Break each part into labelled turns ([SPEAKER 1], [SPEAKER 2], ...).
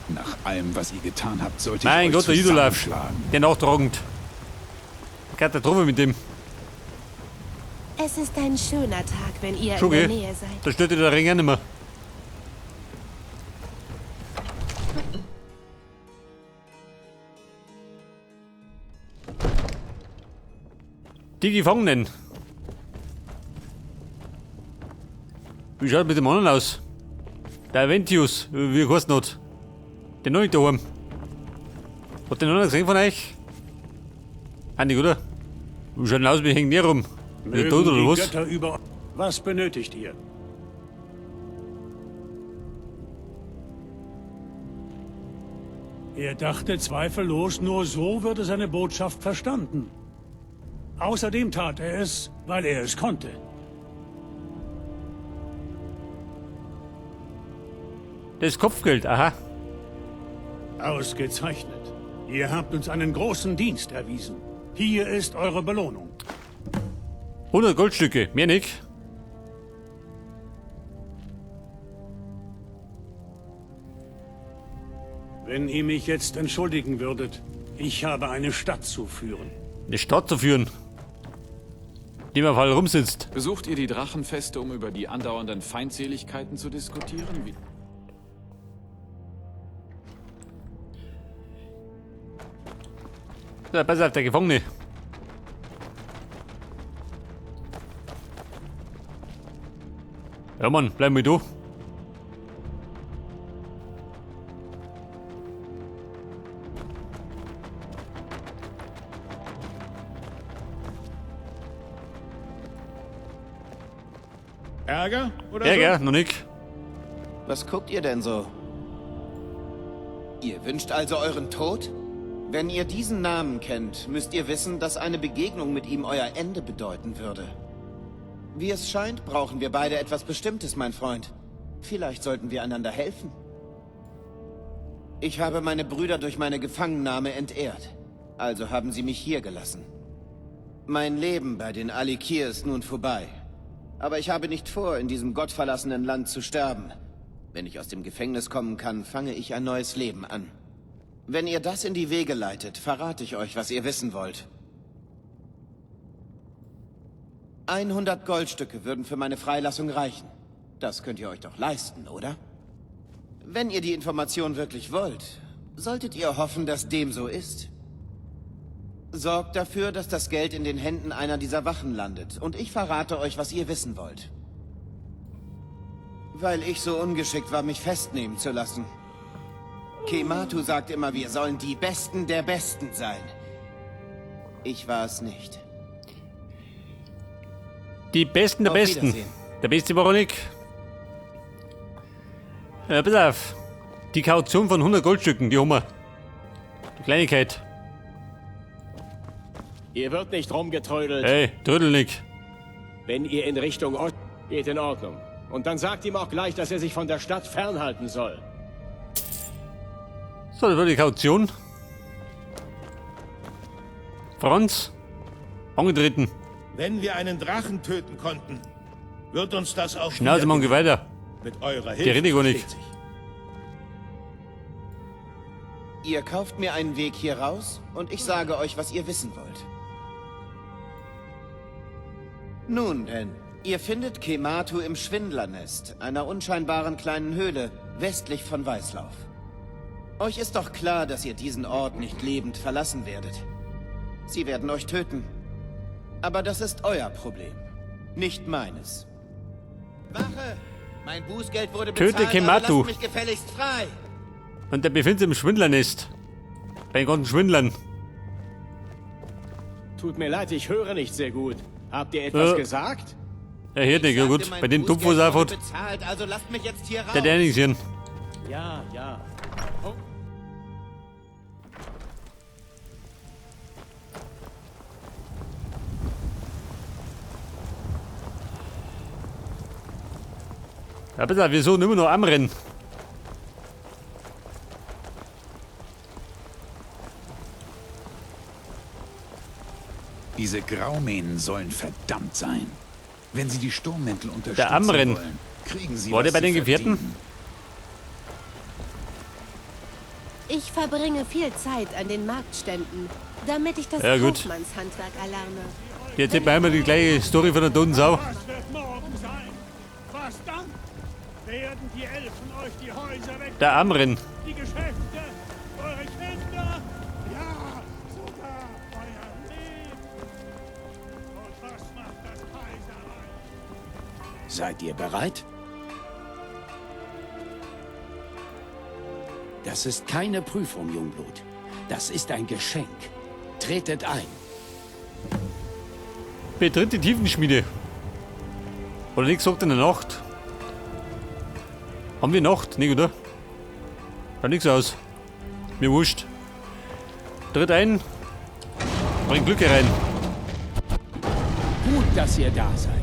[SPEAKER 1] Nach allem, was ihr getan habt, sollte ich
[SPEAKER 2] Mein
[SPEAKER 1] euch
[SPEAKER 2] Gott, der Idolaf.
[SPEAKER 1] zusammenschlagen.
[SPEAKER 2] Der nachtragend. Katastrophe mit dem.
[SPEAKER 3] Es ist ein schöner Tag, wenn ihr
[SPEAKER 2] Schon,
[SPEAKER 3] in der
[SPEAKER 2] gell?
[SPEAKER 3] Nähe seid.
[SPEAKER 2] Da stört dir der Ring auch nicht mehr. Die Gefangenen. Wie schaut mit dem anderen aus? Der Aventius, wie heißt noch? Den noch nicht daheim. Hat den noch gesehen von euch? Andi, oder? Wie schaut denn aus, wir hängen näher rum. Ist er tot
[SPEAKER 4] Mögen
[SPEAKER 2] oder
[SPEAKER 4] die
[SPEAKER 2] was?
[SPEAKER 4] Götter über... Was benötigt ihr? Er dachte zweifellos, nur so würde seine Botschaft verstanden. Außerdem tat er es, weil er es konnte.
[SPEAKER 2] Das Kopfgeld, aha.
[SPEAKER 4] Ausgezeichnet. Ihr habt uns einen großen Dienst erwiesen. Hier ist eure Belohnung.
[SPEAKER 2] 100 Goldstücke, mehr nicht.
[SPEAKER 4] Wenn ihr mich jetzt entschuldigen würdet, ich habe eine Stadt zu führen.
[SPEAKER 2] Eine Stadt zu führen. Die man auf rumsitzt.
[SPEAKER 5] Besucht ihr die Drachenfeste, um über die andauernden Feindseligkeiten zu diskutieren? Wie
[SPEAKER 2] Ja, pass auf, der Gefangene. Ja, Mann, bleib mal da.
[SPEAKER 6] Ärger oder
[SPEAKER 2] Ärger,
[SPEAKER 6] so?
[SPEAKER 2] noch nicht.
[SPEAKER 7] Was guckt ihr denn so? Ihr wünscht also euren Tod? Wenn ihr diesen Namen kennt, müsst ihr wissen, dass eine Begegnung mit ihm euer Ende bedeuten würde. Wie es scheint, brauchen wir beide etwas Bestimmtes, mein Freund. Vielleicht sollten wir einander helfen. Ich habe meine Brüder durch meine Gefangennahme entehrt. Also haben sie mich hier gelassen. Mein Leben bei den Alikir ist nun vorbei. Aber ich habe nicht vor, in diesem gottverlassenen Land zu sterben. Wenn ich aus dem Gefängnis kommen kann, fange ich ein neues Leben an. Wenn ihr das in die Wege leitet, verrate ich euch, was ihr wissen wollt. 100 Goldstücke würden für meine Freilassung reichen. Das könnt ihr euch doch leisten, oder? Wenn ihr die Information wirklich wollt, solltet ihr hoffen, dass dem so ist. Sorgt dafür, dass das Geld in den Händen einer dieser Wachen landet, und ich verrate euch, was ihr wissen wollt. Weil ich so ungeschickt war, mich festnehmen zu lassen. Kematu sagt immer, wir sollen die Besten der Besten sein. Ich war es nicht.
[SPEAKER 2] Die Besten der
[SPEAKER 7] Auf
[SPEAKER 2] Besten.
[SPEAKER 7] Wiedersehen.
[SPEAKER 2] Der Beste war auch nicht. Ja, pass auf. Die Kaution von 100 Goldstücken, die haben wir. Die Kleinigkeit.
[SPEAKER 8] Ihr wird nicht rumgetrödelt.
[SPEAKER 2] Hey, trödel nicht.
[SPEAKER 8] Wenn ihr in Richtung Ost geht, in Ordnung. Und dann sagt ihm auch gleich, dass er sich von der Stadt fernhalten soll.
[SPEAKER 2] So, das war die Kaution. Franz. Angetreten.
[SPEAKER 6] Wenn wir einen Drachen töten konnten, wird uns das auch
[SPEAKER 2] Schnauze,
[SPEAKER 6] wieder
[SPEAKER 2] Mann, geh weiter.
[SPEAKER 6] Mit eurer Hilfe.
[SPEAKER 2] Der redet gar nicht.
[SPEAKER 6] versteht sich.
[SPEAKER 7] Ihr kauft mir einen Weg hier raus und ich sage euch, was ihr wissen wollt. Nun denn, ihr findet Kematu im Schwindlernest, einer unscheinbaren kleinen Höhle westlich von Weißlauf. Euch ist doch klar, dass ihr diesen Ort nicht lebend verlassen werdet. Sie werden euch töten. Aber das ist euer Problem, nicht meines. Wache! Mein Bußgeld wurde
[SPEAKER 2] Töte
[SPEAKER 7] bezahlt, also
[SPEAKER 2] Kematu.
[SPEAKER 7] lasst mich gefälligst frei!
[SPEAKER 2] Und der befindet sich im Schwindlernest. Bei den ganzen Schwindlern.
[SPEAKER 8] Tut mir leid, ich höre nicht sehr gut. Habt ihr etwas gesagt?
[SPEAKER 2] Er hört nicht, ja
[SPEAKER 7] Ich
[SPEAKER 2] gut.
[SPEAKER 7] sagte, mein
[SPEAKER 2] Bei dem Tupf, was
[SPEAKER 7] Bußgeld
[SPEAKER 2] er
[SPEAKER 7] wurde
[SPEAKER 2] hat,
[SPEAKER 7] bezahlt, also lasst mich jetzt hier raus.
[SPEAKER 2] der hat ja nichts hören.
[SPEAKER 8] Ja, ja. Oh.
[SPEAKER 2] Ja, pass auf, wir suchen immer noch Amren.
[SPEAKER 1] Diese Graumähnen sollen verdammt sein. Wenn sie die Sturmmäntel unterstützen
[SPEAKER 2] Der Amren.
[SPEAKER 1] wollen, kriegen sie,
[SPEAKER 2] War der
[SPEAKER 1] was
[SPEAKER 2] bei
[SPEAKER 1] sie
[SPEAKER 2] den Gefährten?
[SPEAKER 1] verdienen.
[SPEAKER 3] Ich verbringe viel Zeit an den Marktständen, damit ich das
[SPEAKER 2] Ja, gut.
[SPEAKER 3] Kaufmannshandwerk erlerne.
[SPEAKER 2] Die erzählt mir einmal die gleiche Story von der toten Sau.
[SPEAKER 4] Was wird morgen sein? Was dann? Werden die Elfen euch die Häuser weg?
[SPEAKER 2] Der Amren.
[SPEAKER 4] Die Geschäfte? Eure Kinder? Ja, sogar euer Leben. Und was macht das Kaiserreich?
[SPEAKER 8] Seid ihr bereit? Das ist keine Prüfung, Jungblut. Das ist ein Geschenk. Tretet ein.
[SPEAKER 2] Betritt die Tiefenschmiede. Oder nichts sagt in der Nacht. Haben wir Nacht? Nicht, oder? Schaut nichts aus. Mir wurscht. Tritt ein. Bring Glück herein.
[SPEAKER 8] Gut, dass ihr da seid.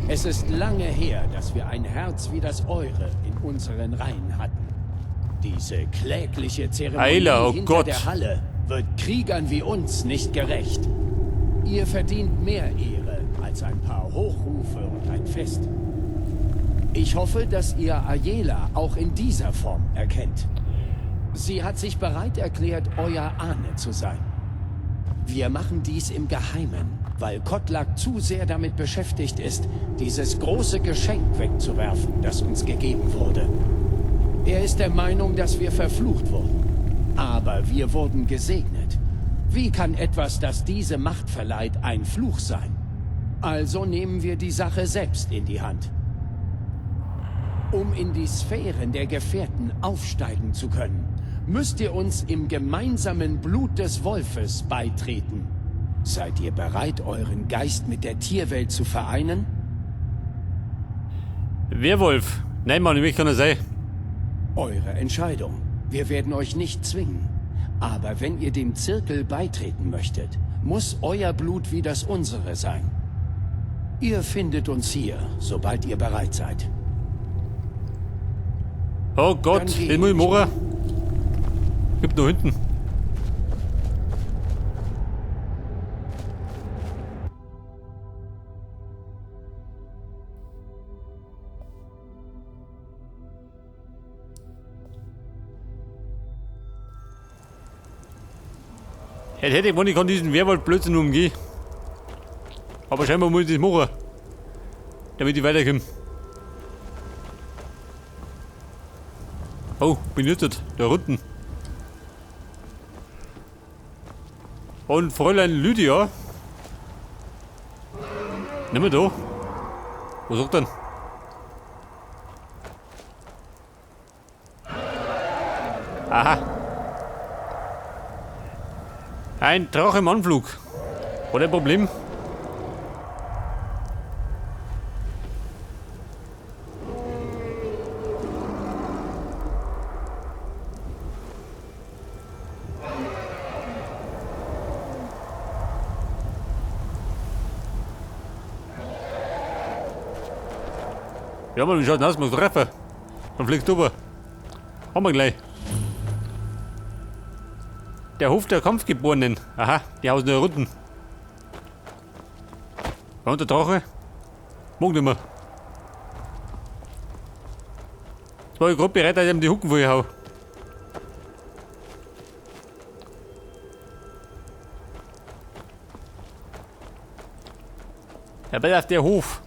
[SPEAKER 8] Es ist lange her, dass wir ein Herz wie das eure in unseren Reihen hatten. Diese klägliche Zeremonie
[SPEAKER 2] Eila, oh
[SPEAKER 8] hinter
[SPEAKER 2] Gott.
[SPEAKER 8] der Halle wird Kriegern wie uns nicht gerecht. Ihr verdient mehr Ehre als ein paar Hochrufe und ein Fest. Ich hoffe, dass ihr Ayela auch in dieser Form erkennt. Sie hat sich bereit erklärt, euer Ahne zu sein. Wir machen dies im Geheimen, weil Kodlak zu sehr damit beschäftigt ist, dieses große Geschenk wegzuwerfen, das uns gegeben wurde. Er ist der Meinung, dass wir verflucht wurden. Aber wir wurden gesegnet. Wie kann etwas, das diese Macht verleiht, ein Fluch sein? Also nehmen wir die Sache selbst in die Hand. Um in die Sphären der Gefährten aufsteigen zu können, müsst ihr uns im gemeinsamen Blut des Wolfes beitreten. Seid ihr bereit, euren Geist mit der Tierwelt zu vereinen?
[SPEAKER 2] Werwolf. Nein, Mann, ich möchte keiner sein.
[SPEAKER 8] Eure Entscheidung. Wir werden euch nicht zwingen. Aber wenn ihr dem Zirkel beitreten möchtet, muss euer Blut wie das unsere sein. Ihr findet uns hier, sobald ihr bereit seid.
[SPEAKER 2] Oh Gott,
[SPEAKER 8] Dann geh
[SPEAKER 2] den muss ich
[SPEAKER 8] ich.
[SPEAKER 2] machen. Gibt noch hinten. Jetzt hätte ich gewonnen, ich kann diesen Werwolf-Blödsinn umgehen. Aber scheinbar muss ich das machen. Damit ich weiterkomme. Oh, bin ich jetzt da unten. Und Fräulein Lydia. Nimm mal da. Was sagt denn? Aha. Ein Drache im Anflug. Hat ein Problem? Ja, Mann, wie schaut denn aus? Muss treffen. Dann fliegst du rüber. Haben wir gleich. Der Hof der Kampfgeborenen. Aha, die hausen da unten. Und der Drache? Mag nicht mehr. Jetzt war ich grad bereit, dass ich ihm die Hucken vorher hau. Ja, pass auf, der Hof.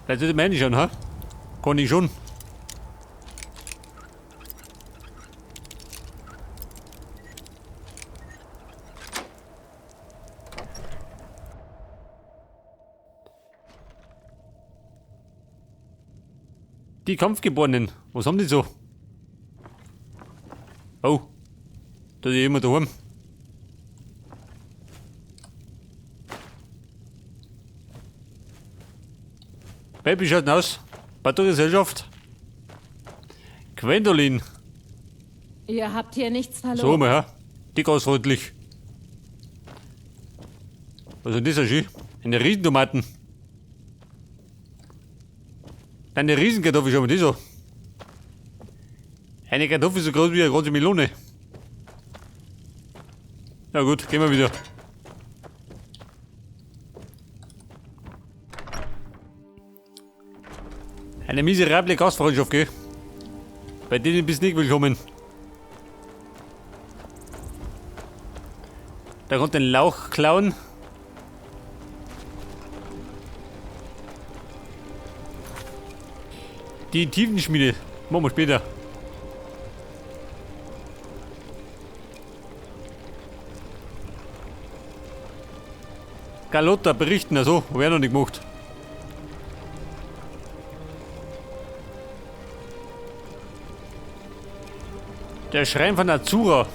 [SPEAKER 2] Vielleicht sollte man reinschauen, ha? Kann ich schon. Die Kampfgeborenen, was haben die so? Oh, da ist jemand daheim. Baby schaut aus. Batteriegesellschaft. Gwendolyn.
[SPEAKER 9] Ihr habt hier nichts verloren.
[SPEAKER 2] So, mal her. Dick ausfreundlich. Was ist denn das, schön? Eine Riesentomaten. Eine Riesenkartoffel, schau mal die so. Eine Kartoffel so groß wie eine große Melone. Na gut, gehen wir wieder. Eine miserable Gastfreundschaft, gell? Bei denen bist du nicht willkommen. Da kommt den Lauch klauen. Die Tiefenschmiede. Machen wir später. Galotta berichten, also, hab ich auch noch nicht gemacht. Der Schrein von Azura.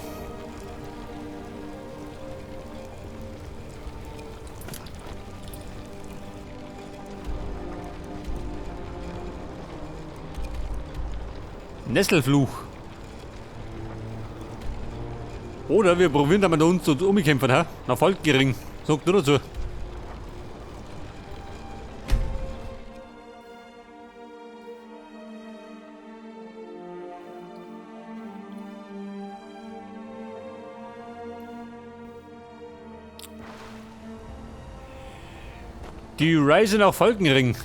[SPEAKER 2] Nesselfluch. Oder wir probieren da mal da uns und umkämpfen, ha? Na, Falkgering. Sagt nur dazu. Die Reise nach Falkenring.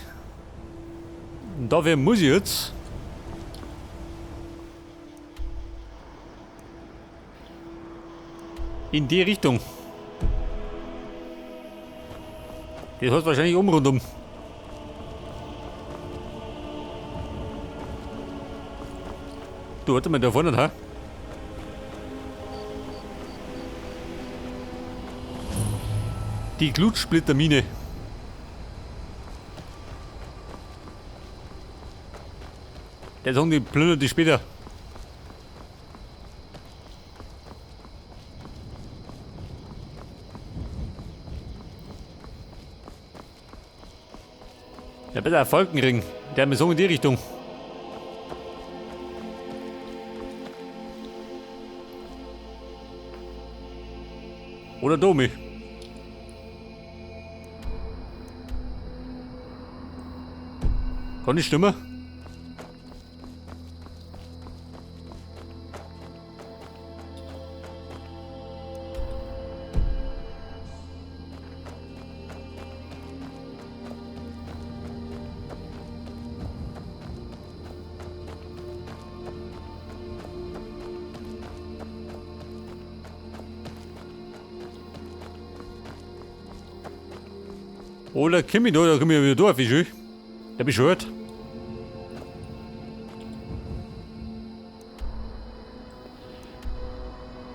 [SPEAKER 2] Und dafür muss ich jetzt in die Richtung. Das heißt wahrscheinlich um rundum. Du, warte mal, da vorne, ha? Die Glutsplittermine. Der sagen die plündern die später. Ja, besser Falkenring. Der hat mir so in die Richtung. Oder Domi. Kann nicht stimmen. Oder komm ich da, da komm ich wieder durch, wie schön. Der beschwört.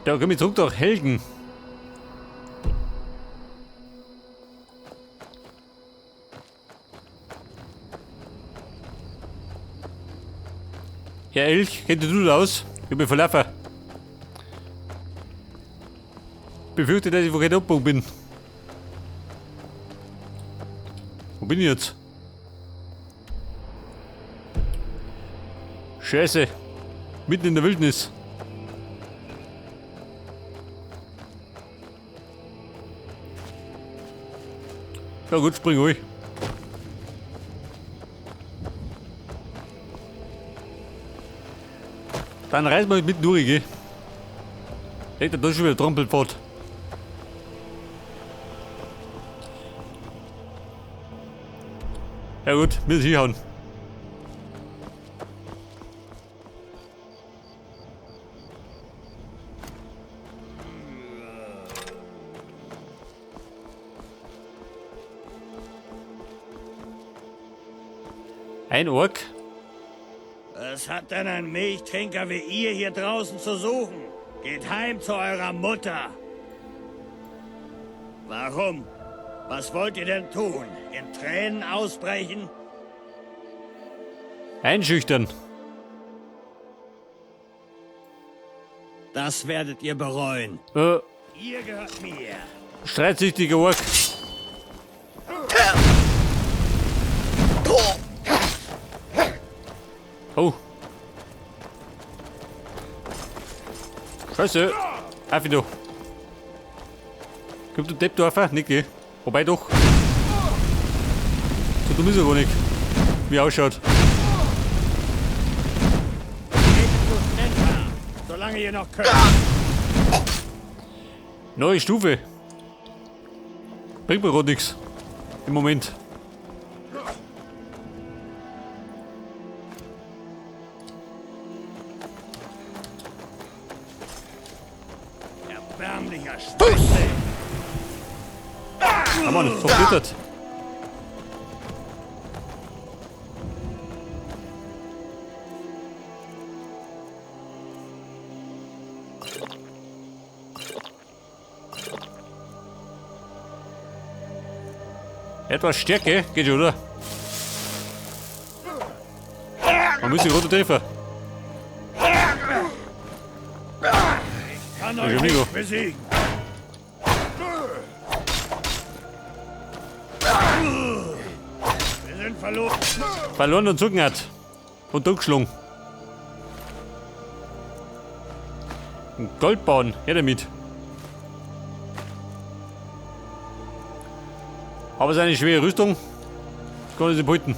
[SPEAKER 2] Da komm ich zurück nach Helgen. Ja, Elch, kennt du das aus? Ich bin verlaufen. Befürchte, dass ich verkehrt abgebogen bin. Wo bin ich jetzt? Scheiße. Mitten in der Wildnis. Na gut, spring ruhig. Dann reißen wir mitten durch, gell? Legt er da schon wieder Trampelpfad. Ja gut, müssen wir hinhauen. Ein Ork.
[SPEAKER 10] Was hat denn ein Milchtrinker wie ihr hier draußen zu suchen? Geht heim zu eurer Mutter. Warum? Was wollt ihr denn tun? In Tränen ausbrechen?
[SPEAKER 2] Einschüchtern.
[SPEAKER 10] Das werdet ihr bereuen. Ihr gehört mir.
[SPEAKER 2] Streitsüchtiger Ork. Oh. Scheiße. Auf ihn doch. Kommt der Depp da rauf? Nicht, gell? Wobei doch. So dumm ist er gar nicht. Wie er ausschaut.
[SPEAKER 10] Solange ihr noch könnt.
[SPEAKER 2] Neue Stufe. Bringt mir grad nix. Im Moment.
[SPEAKER 10] Hässlicher Schwächling.
[SPEAKER 2] Ah Mann, verflittert. Etwas Stärke, geht schon, oder? Man muss sich runter treffen.
[SPEAKER 10] Ich kann euch nicht besiegen. Wir sind verloren.
[SPEAKER 2] Verloren und zucken hat. Und durchgeschlungen. Gold bauen, her damit. Aber seine schwere Rüstung kann ich sie behalten.